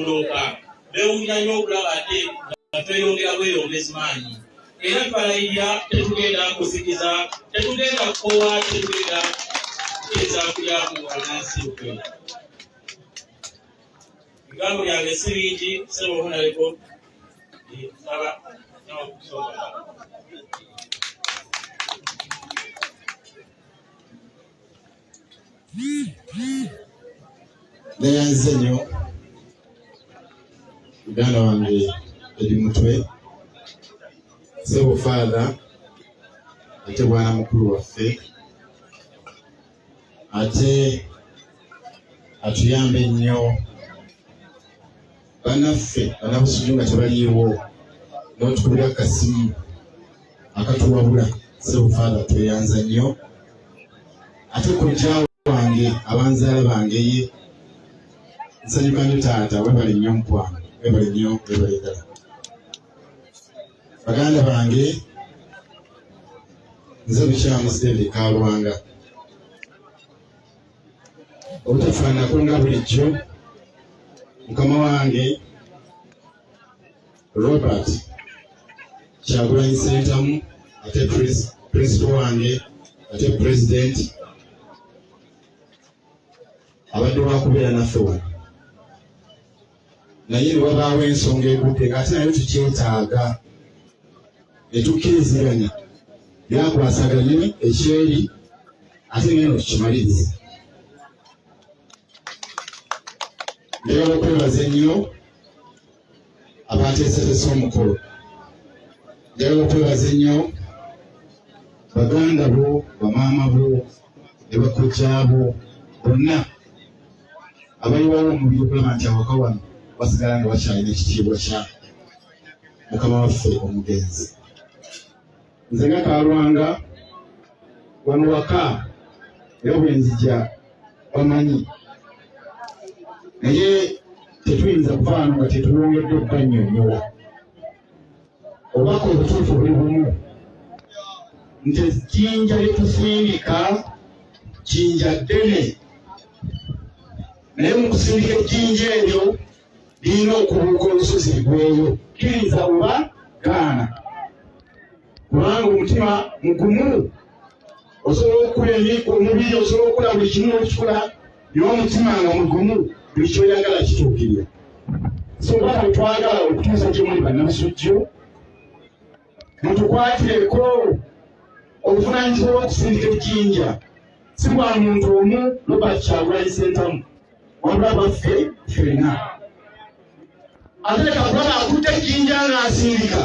Loopa beewuunya nnyo okulaba ate nga tweyongera bweyongezi maanyi era tubalayirira tetugenda kuzikiza, tetugenda kukoowa, tetugenda kukkiriza kulya mu bannansi lukwe. Ebigambo byange si bingi, ssebo Honalebo, nsaba n'okusooka. Neyanze nnyo muganda wange eri mutwe sebo faatha ate bwana mukulu waffe ate atuyambe nnyo banaffe banabusujju nga tebaliiwo n'otukubira akasimu akatuwabula sebo faatha tweyanza nnyo ate kojja wange abanzaala bange ye nsanyuka nnyo taata webale nnyo mukwano webale nnyo webale ddala baganda bange nze lukyamuzi David Kalwanga obutafaanako nga bulijjo mukama wange Robert Kyagulanyi Ssentamu ate principal wange ate president abadde wakubeera naffe wano naye ne wabaawo ensonga egudde ng'ate nayo tukyetaaga ne tukkiriziganya byakwasaganye ekyeri ate ngeno tukimalirize. Njagala okwebaza ennyo abateeseteese omukolo. Njagala okwebaza ennyo baganda bo, bamaama bo ne bakojja bo bonna abayiwawo omubiri okulaba nti awaka wano basigala nga bakyalina ekitiibwa kya mukama waffe omugenzi. Nze nga Kalwanga wano waka era bwe nzija bamanyi, naye tetuyinza kuva wano nga tetuwongedde okubannyonnyola obubaka obutuufu buli bumu nti ejjinja lye tusindika jjinja ddene, naye mu kusindika ejjinja eryo lirina okubuuka olusozi ligweyo. Kkiriza oba gaana, kubanga omutima mugumu, osobola okukula emiggo omubiri, osobola okukula buli kimu okukikola, naye omutima nga mugumu buli kyoyagala kituukirira. So obubaka bwe twagala okutuusa gye muli bannabusujju, mutukwatireko obuvunaanyizibwa bw'okusindika ejjinja si bwa muntu omu Robert Kyagulanyi Ssentamu wabula baffe ffenna. Ate leka kulaba akutte ejjinja ng'asindika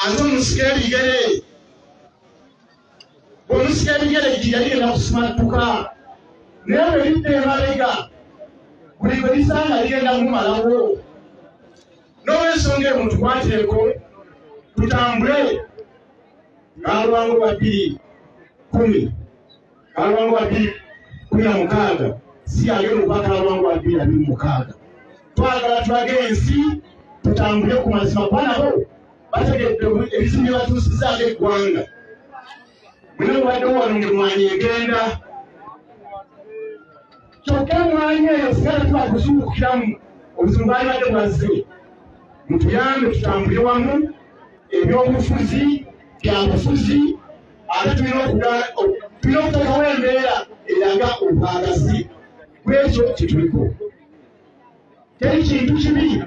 ate omusika ebigere, bw'omusika ebigere ejjinja ligenda kusimattuka, naye bwe lidda emabega buli gwe lisanga ligenda kumumalawo. N'olwensonga eyo mutukwatireko tutambule ng'alwango lwa 2010, kalwango wa 2016 si agenda okuba kalwango wa 2026. Twagala tulage ensi tutambule ku mazima, kuba nabo bategedde ebizibu bye batuusizaako eggwanga. Mwena mubaddewo wano ng'emmwanyi egenda, kyokka emmwanyi eyo singa tetuba kuzuukukiramu obuzibu bwalibadde bwazze. Mutuyambe tutambulire wamu, ebyobufuzi byabufuzi, ate tulina okuteekawo embeera eraga obwagazi bw'ekyo kye tuliko. Teri kintu kibi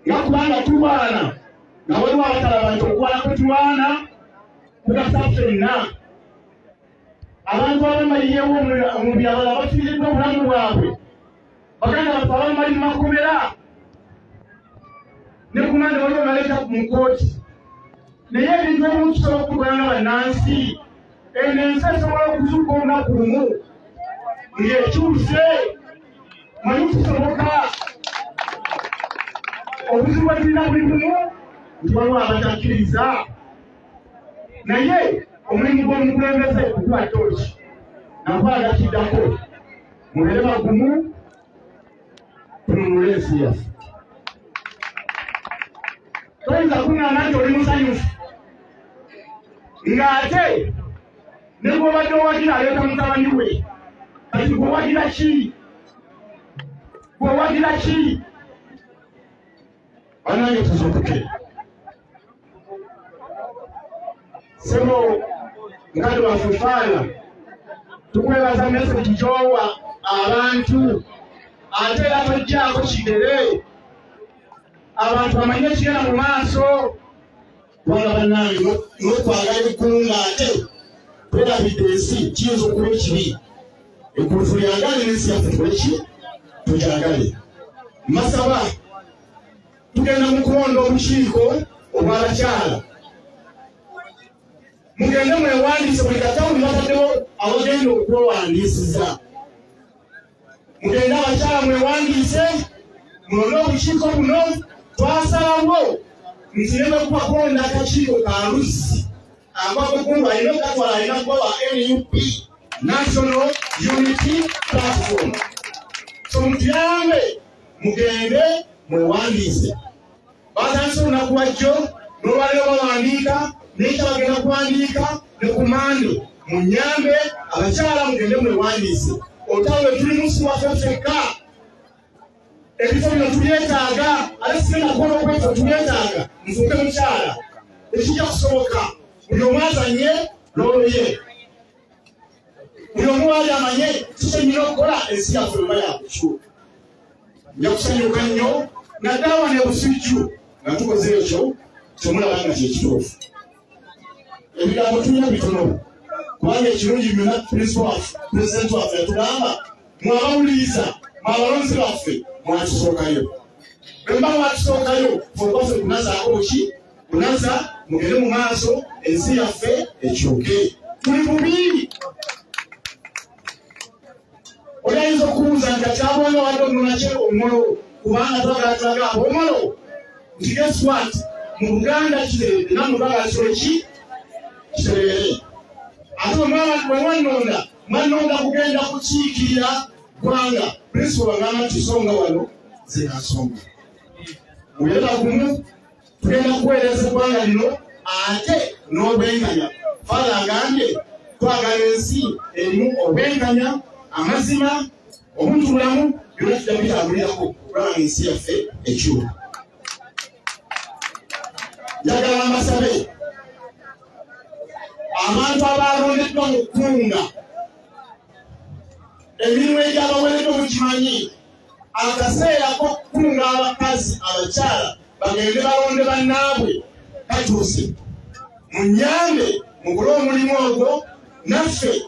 nga kubanga tulwana nga waliwo abatalaba nti okulwana kwe tulwana kugasa ffenna. Abantu abamu bayiyeewo omubiri, abalala bafiiriddwa obulamu bwabwe, baganda baffe abamu bali mu makomera ne kumanda waliwo baleeta mu kkooti. Naye ebintu ebimu tusobola okubikola nga bannansi. Eno ensi esobola okuzuuka olunaku lumu ng'ekyuse, manyi kisoboka. Obuzibu bwe tulina buli bumu nti waliwo abatakkiriza, naye omulimu gw'omukulembeze kukuba tooki nakwala kiddako. Mubeere bagumu, tununule ensi yaffe. Toyinza kuŋŋamba nti oli musanyufu ng'ate ne gw'obadde owagira aleeta mutabani we. Kati gwewagira ki? Gwewagira ki? Bannange tuzuukuke. Ssebo mukadde waffe Faana, tukwebaza message gy'owa abantu, ate era tojjaako kigere, abantu bamanye ekigenda mu maaso. Kubanga bannange n'okwagala eggulu ng'ate twerabidde ensi kiyinza okuba ekibi. Eggulu tulyagale n'ensi yaffe tukole ki? Tugyagale. Mbasaba tugenda mu kulonda obukiiko obw'abakyala, mugende mwewandiise. Buli katawuni bataddewo awagenda okwewandiisiza. Mugende abakyala mwewandiise, mulonde obukiiko buno. Twasalawo nti ne bwe kuba kulonda akakiiko ka luzzi, akwakukumba alina okukatwala alina kuba wa NUP, National Unity Platform. So mutuyambe mugende mwewandiise. Batandise olunaku lwajjo, n'olwaleero bawandiika, n'ekya bagenda kuwandiika ne ku Mande. Munyambe abakyala mugende mwewandiise. Olutalo lwe tulimu si waffe ffekka, ebifo bino tubyetaaga, ate sigenda kukola okwefo tubyetaaga. Nfuuke mukyala tekijja kusoboka. Buli omu azanye loolo ye, buli omu waali amanye kikyenyina okukola ensi yaffe weba yakukyuka. Nja kusanyuka nnyo naddala wano ebusujju nga tukoze ekyo kyemulaba nga kyekituufu. Ebigambo tulina bitono, kubanga ekirungi byonna pulezidenti waffe yatugamba, mwabawuliriza, mwabalonzi baffe, mwatusookayo. Bwemba mwatusookayo, fe okwaffe kunazaako buki kunaza. Mugende mu maaso, ensi yaffe ekyuke. Tuli bubi. Oli ayinza okubuuza nti akyabonga wadde omunakye omolo, kubanga twagala tulaga abomolo nti guess what, mu Buganda kiteredde, nammwe twagala kisole ki kitereere. Ate bwe mwannonda, mwannonda kugenda kukiikirira ggwanga. Principal bagamba nti songa wano ze nasonga muyeta gumu, tugenda kuweereza eggwanga lino ate n'obwenkanya. Father agambye twagala ensi erimu obwenkanya, amazima, obuntu bulamu, byonna tujja bitambulirako okulaba nga ensi yaffe ekyuka. Njagala mbasabe abantu abalondeddwa mu kkunga, emirimu egyabaweereddwa mukimanyi, akaseera k'okukunga abakazi abakyala bagende balonde bannaabwe katuuse. Munyambe mugule omulimu ogwo, naffe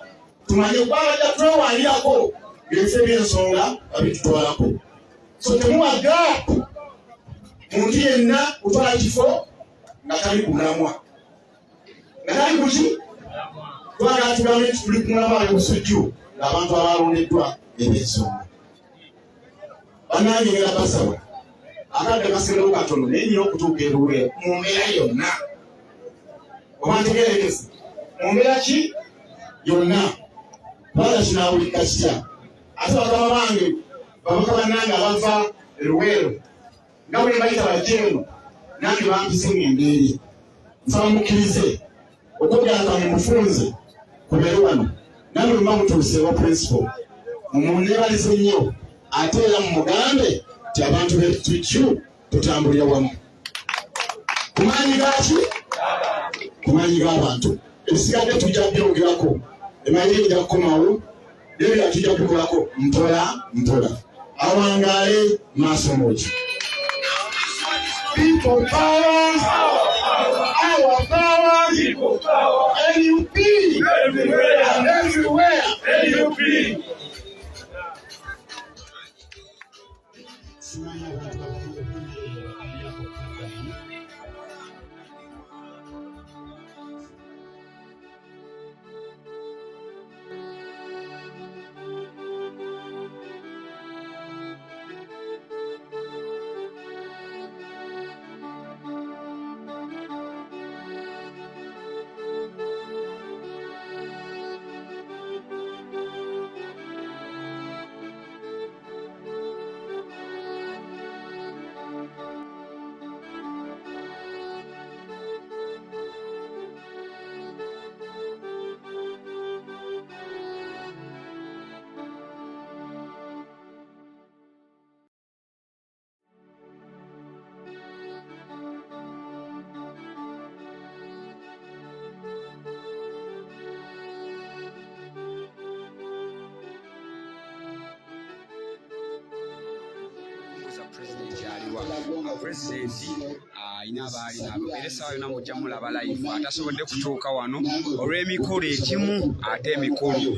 tumanye kuba bajja twewalirako ebifo eby'ensonga babitutwalako. So temuwa gap muntu yenna kutwala kifo nga tali ku mulamwa, nga tali kuki. Twagala tugambe nti tuli ku mulamwa ab'ebusujju ng'abantu abalondeddwa eb'ensonga. Bannange, ngenda basaba, akadde kasigalawo katono, naye nyina okutuuka eruwe mu mbeera yonna, oba ntegerekese mu mbeera ki yonna, kubanga kinaawulika kitya? Ate bakama bange, babaka bannange abava eruweero, nga bwe bayita bajja eno, nange bampise ngende eri. Nsaba mukkirize okwogera kwange mufunze kubeere wano. Namwe muba mutuuse wa principal, mumuneebalize nnyo, ate era mumugambe nti abantu betujju tutambulira wamu ku maanyi gaki? Ku maanyi g'abantu. Ebisigadde tujja byogerako emaliri, nja kukomawo nebya tujja kubikolako mpola mpola. Awangaale maaso moogi. People power, our power, People power. NUP, Everywhere. and everywhere. NUP. Simanyi abantu abakulu. Pulezidenti aliwa? Pulezidenti alina abaali nabo, era essaawa yonna mujja mulaba live. Atasobodde kutuuka wano olw'emikolo egimu, ate emikulu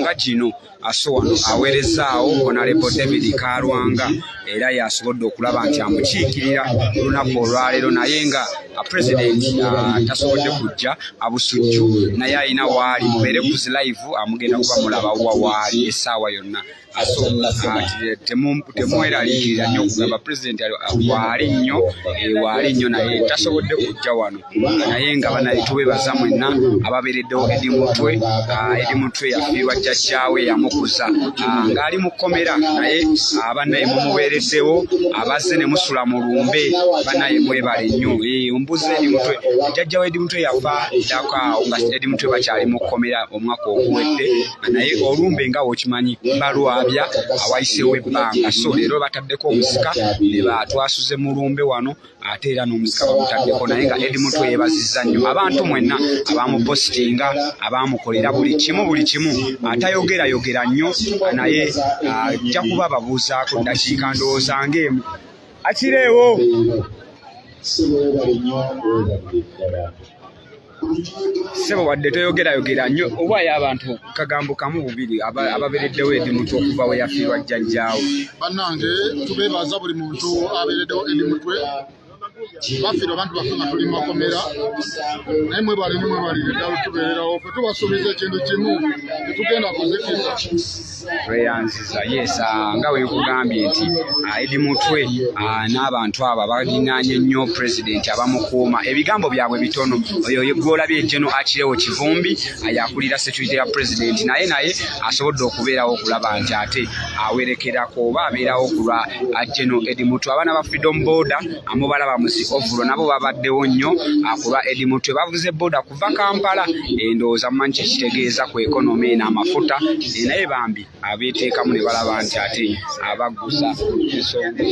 nga gino. So wano aweerezaawo Honorable David Kalwanga, era yasobodde okulaba nti amukiikirira olunaku olwaleero, naye nga pulezidenti tasobodde kujja abusujju, naye alina waali. Mubeere ku zi live, amugenda kuba mulaba wa waali essaawa yonna. So temweraliikirira nnyo okugamba pulezidenti waali nnyo, waali nnyo, naye tasobodde kujja wano. Naye nga banaye tubebaza mwenna ababeereddewo. Edi Mutwe, Edi Mutwe yafiirwa jjajjaawe yamukuza ng'ali mu kkomera, naye bannaye mumubeereddewo, abazze ne musula mu lumbe, bannaye mwebale nnyo. Ombuze Edi Mutwe, jjajjawe Edi Mutwe yafa ddako awo nga Edi Mutwe bakyali mu kkomera omwaka oguwedde, naye olumbe nga wokimanyi balwabya awayiseewo ebbanga. So leero bataddeko omusika ne batwasuze mu lumbe wano, ate era n'omusika bagutaddeko. Naye nga Edi Mutwe yeebazizza nnyo abantu mwenna abamupositinga, abamukolera buli kimu, buli kimu. Atayogerayogera nnyo, naye ajja kuba babuuzaako ddakiika ndowooza ng'emu akireewo. Ssebo, wadde toyogerayogera nnyo, obwayo abantu kagambo kamu bubiri ababeereddewo Edi Mutwe okuva we yafiirwa jjajjaawe. Bannange, tubeebaza buli muntu abeereddewo Edi Mutwe. Bafiirwa abantu baffe nga tuli makomera, naye mwebale nnyo, mwebalire ddala tubeererawo. Ffe tubasuubiza ekintu kimu, tetugenda kuzikiza. Tweyanziza. Yes, nga bwe nkugambye nti Edi Mutwe n'abantu abo abalinaanye nnyo pulezidenti abamukuuma, ebigambo byabwe bitono. Oyo gw'olabye General Akirewo Kivumbi, yakulira security ya pulezidenti, naye asobodde okubeerawo okulaba nti ate awerekerako oba abeerawo ku lwa General Edi Mutwe. Abaana ba Freedom Boda amubalaba mu zi overall, nabo babaddewo nnyo ku lwa Edi Mutwe. Bavuze boda kuva Kampala, endowooza mumanyi kyekitegeeza ku economy eno, amafuta, naye bambi abeeteekamu ne balaba nti ate abagguza ensonga.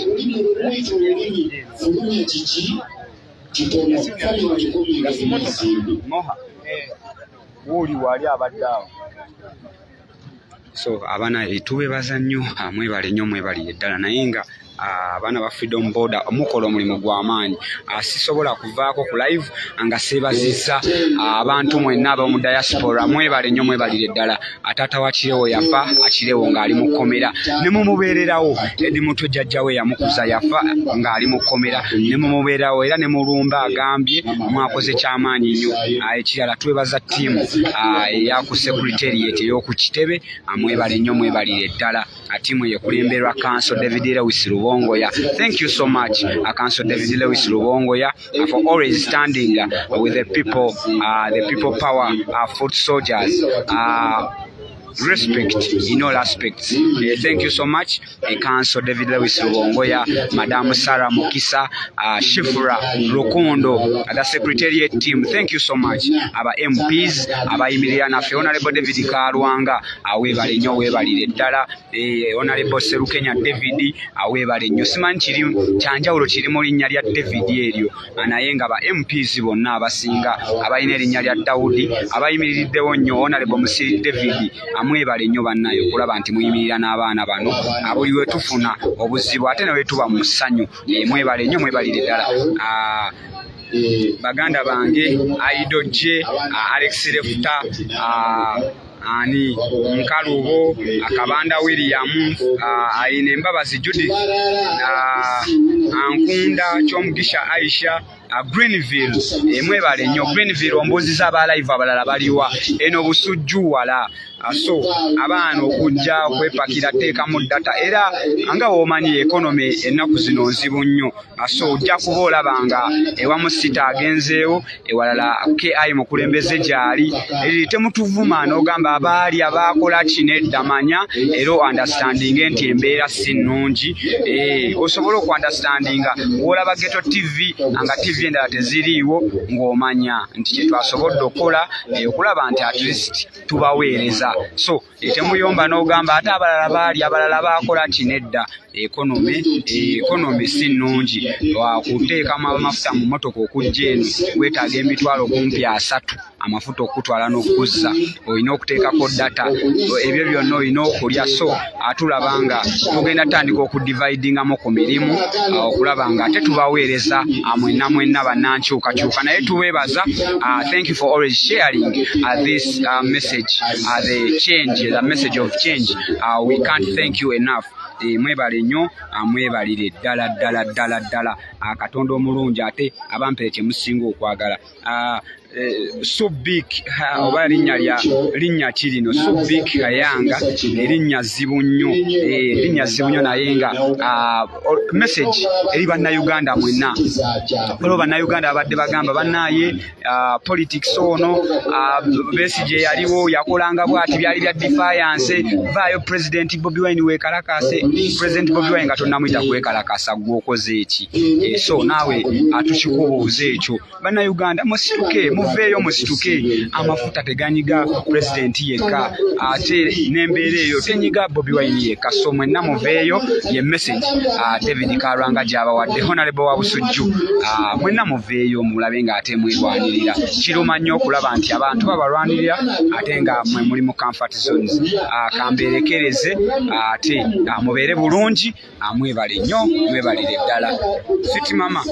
Moha wuuli wali abadde awo. So abaana tubebaza nnyo, mwebale nnyo, mwebalire ddala. Naye nga abaana ba Freedom Boda mukola omulimu gw'amaanyi. Sisobola kuvaako ku live nga seebazizza abantu mwenna ab'omu diaspora. Mwebale nnyo, mwebalire ddala. Taata wa Kirewo yafa Akirewo ng'ali mu kkomera, ne mumubeererawo. Edi Mutwe jjajjawe yamukuza yafa ng'ali mu kkomera, ne mumubeererawo era ne mulumba. Agambye mwakoze kyamaanyi nnyo. Ekirala twebaza ttiimu eyaku secretariat ey'oku kitebe, mwebale nnyo, mwebalire ddala. Ttiimu yekulemberwa Counsel David Lewis Lubongoya. Thank you so much, Counsel David Lewis Lubongoya, for always standing with the people, the people power foot soldiers. Respect in all aspects. Thank you so much, Counsel David Lewis Lubongoya, Madam Sarah Mukisa, Shifra Rukundo, the secretariat team. Thank you so much. Aba MPs, abayimirira naffe, Honorable David Kalwanga, weebale nnyo, weebalire ddala. Honorable Serukenya David, weebale nnyo. Simanyi kiri kyanjawulo kiri mu linnya lya David eryo, naye nga ba MPs bonna abasinga abalina erinnya lya Dawudi abayimiririddewo nnyo. Honorable Musiri David, amwebale nnyo bannaye okulaba nti muyimirira n'abaana bano buli we tufuna obuzibu ate ne we tuba mu ssanyu. Mwebale nnyo, mwebalire ddala. Baganda bange, Aido J, Alex Refuta, ani Nkalubo Akabanda, William Ayina, Embabazi Judith, Ankunda Kyomugisha, Aisha, Greenville, mwebale nnyo. Greenville, ombuuziza aba live abalala baliwa? Eno Busujju wala. So abaana okujja okwepakira teekamu data, era nga bw'omanyi economy ennaku zino nzibu nnyo. So ojja kuba olaba nga ewamu sita agenzeewo, ewalala ki mukulembeze gyali. Temutuvuma n'ogamba abaali abaakola kino edda. Manya era understanding nti embeera si nnungi, osobole okuunderstandinga w'olaba Ghetto TV nga TV endala teziriiwo, ng'omanya nti kye twasobodde okukola, okulaba nti at least tubaweereza. So Temuyomba n'ogamba ate abalala baali, abalala baakola ki? Nedda, economy si nnungi. Kuteekamu amafuta mu mmotoka okujja eno weetaaga emitwalo kumpi 30 amafuta okutwala n'okuzza, olina okuteekako data, ebyo byonna olina okulya. So atulaba nga tugenda tutandika okudividingamu ku mirimu okulaba nga ate tubaweereza mwenna mwenna bannankyukakyuka. Naye tubeebaza, thank you for always sharing this message, the change, the message of change. We can't thank you enough. Mwebale nnyo, mwebalire ddala ddala ddala ddala. Katonda omulungi ate abampere kye musinga okwagala. Subik oba linnya lya linnya ki lino? Subik Kayanga, erinnya zzibu nnyo, erinnya zzibu nnyo. Naye nga message eri Bannayuganda mwenna, waliwo Bannayuganda abadde bagamba bannaaye politics ono Besigye yaliwo yakolanga bwati, byali bya defiance, vaayo President Bobi Wine weekalakase. President Bobi Wine nga tonnamuyita kwekalakasa, gwe okoze eki? So naawe atukikubuuza ekyo. Bannayuganda musituke, muveeyo musituke. Amafuta teganyiga pulezidenti yekka, ate n'embeera eyo tenyiga Bobi Wine yekka. So mwenna muveeyo, ye message David Kalwanga gy'abawadde, honorable wa Busujju. Mwenna muveeyo mulabe ng'ate mwerwanirira. Kiruma nnyo okulaba nti abantu babalwanirira ate nga mwe muli mu comfort zones. Kambeerekereze ate mubeere bulungi, mwebale nnyo, mwebalire ddala. Siti mama,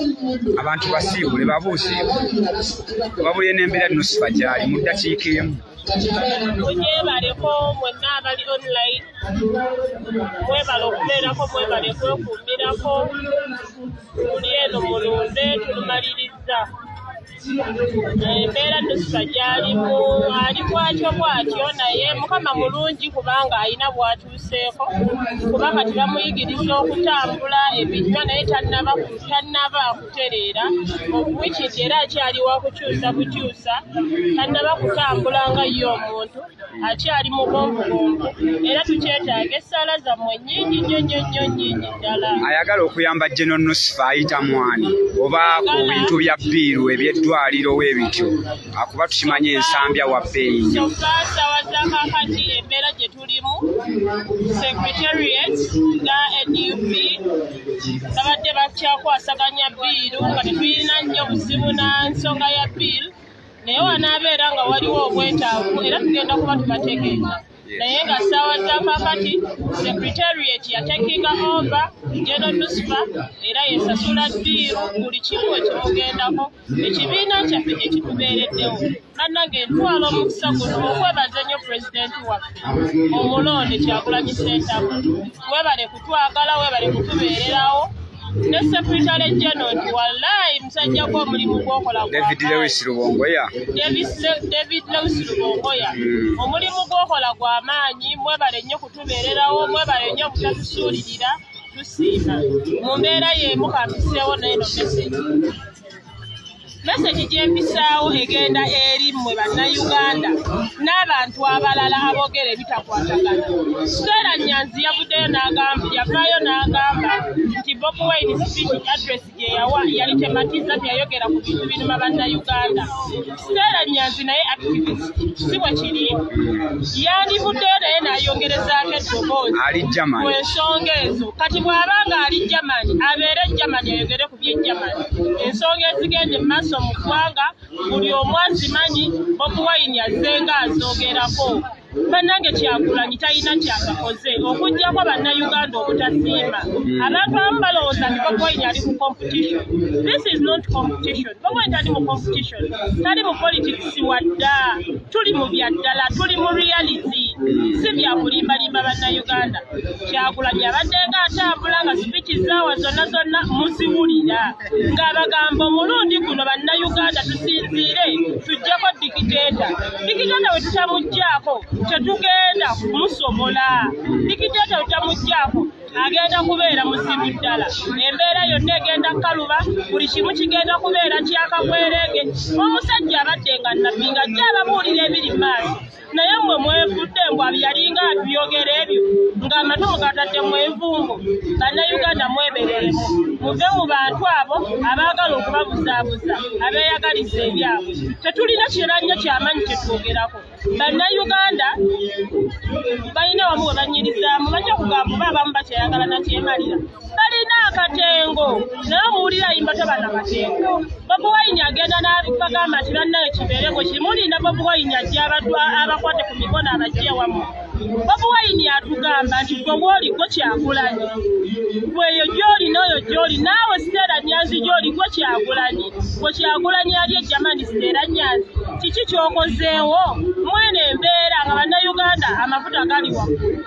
abantu basiibule, babuuseeko, babulye n'embeera Nusifa gyali mu ddakiika emu. Munyebaleko mwenna abali online, mwebale okubeerako, mwebale kwekuumirako. Tuli eno mulumbe tulumaliriza. Embeera Nusifa gyalimu ali bwatyo bwatyo, naye Mukama mulungi kubanga alina bw'atuuseeko, kuba kati bamuyigiriza okutambula ebinywa, naye tannaba kutereera, which nti era akyali wa kukyusa bukyusa, tannaba kutambula nga ye omuntu akyali mugonvugonvu, era tukyetaaga essaala zammwe nnyingi nnyo nnyo nnyo nnyingi ddala. Ayagala okuyamba General Nusifa ayita mwani, oba ku bintu bya bill eby'eddwaliro weebityo, akuba tukimanye ensambya wa bbeeyi nnyo. So far ssaawa za kaakati embeera gye tulimu, secretariat nga NUP babadde bakyakwasaganya bill, nga tetulina nnyo buzibu na nsonga ya bill, naye wanaabeera nga waliwo obwetaavu era tugenda kuba tubategeeza. Naye nga ssaawa za kaakati secretariat yatekinga over General Nusfa, era yesasula bill, buli kimu ekimugendako, ekibiina kyaffe gye kitubeereddewo. Bannange, ntwala omukisa guno okwebaza ennyo pulezidenti waffe omulonde Kyagulanyi Ssentamu. Webale kutwagala, webale kutubeererawo, ne secretary general nti wallahi musajja gwe omulimu gwokola gwa David maanyi. Lewis Rubongoya. David Lewis Rubongoya, omulimu gwokola gwa maanyi. Mwebale nnyo kutubeererawo, mwebale nnyo obutatusuulirira, tusiima. Mu mbeera y'emu kampiseewo n'eno message gyempisaawo egenda eri mmwe Bannayuganda n'abantu abalala aboogera ebitakwatagana. Stella Nyanzi yavuddeyo n'agamba, yavaayo n'agamba nti Bobi Wine speech address gye yawa yali tematiza, teyayogera ku bintu biruma Bannayuganda. Stella Nyanzi naye activist, si bwe kiri? Yandivuddeyo naye n'ayongerezaako eddoboozi Ali Germany. ku ensonga ezo. Kati bw'aba nga ali Germany, abeere Germany ayogere ku by'e Germany. Ensonga ezigenda mu maaso mu ggwanga buli omu azimanyi, Bobi Wine azzenga azoogerako. Bannange, Kyagulanyi talina kyakakoze okuggyako Bannayuganda obutasiima. Abantu abamu balowooza nti Bobi Wine ali ku competition. This is not competition. Bobi Wine tali mu competition, tali mu politics wadda. Tuli mu byaddala, tuli mu reality, si byakulimbalimba Bannayuganda. Kyagulanyi abadde nga atambula nga speech zaawa zonna zonna muziwulira ng'abagamba omulundi guno Bannayuganda tusinziire tuggyeko dictator. Dictator we tutamuggyaako tetugenda kumusobola. Dictator we tutamuggyaako agenda kubeera muzibu ddala, embeera yonna egenda kukaluba, buli kimu kigenda kubeera kyakabwerenge. Omusajja abadde nga nabbi nga ajja ababuulira ebiri mu maaso, naye mmwe mwefudde mbw yalinga abyogera ebyo ng'amatu mugatadde mu envumbo. Bannayuganda mwebereremu. Muve mu bantu abo abaagala okubabuzaabuza, abeeyagaliza ebyabwe. Tetulina kirala nnyo kyamaanyi kyetwogerako. Bannayuganda balina wamu we banyirizaamu, bajja kugamba oba abamu bakyayagala nakyemalira. Balina akatengo, naye omuwulira ayimba taba na katengo. Bobi Wine agenda n'abagamba nti bannaye kibeere bwe kimulinda. Bobi Wine ajja abakwate ku mikono abajje wamu. Bobi Wine atugamba nti gwe wooli gwe Kyagulanyi, gweyo gy'oli n'oyo gy'oli naawe Stella Nyanzi gy'oli gwe Kyagulanyi, gwe Kyagulanyi ali e Germany. Stella Nyanzi, kiki ky'okozeewo mwene embeera nga Bannayuganda amafuta gali waggulu?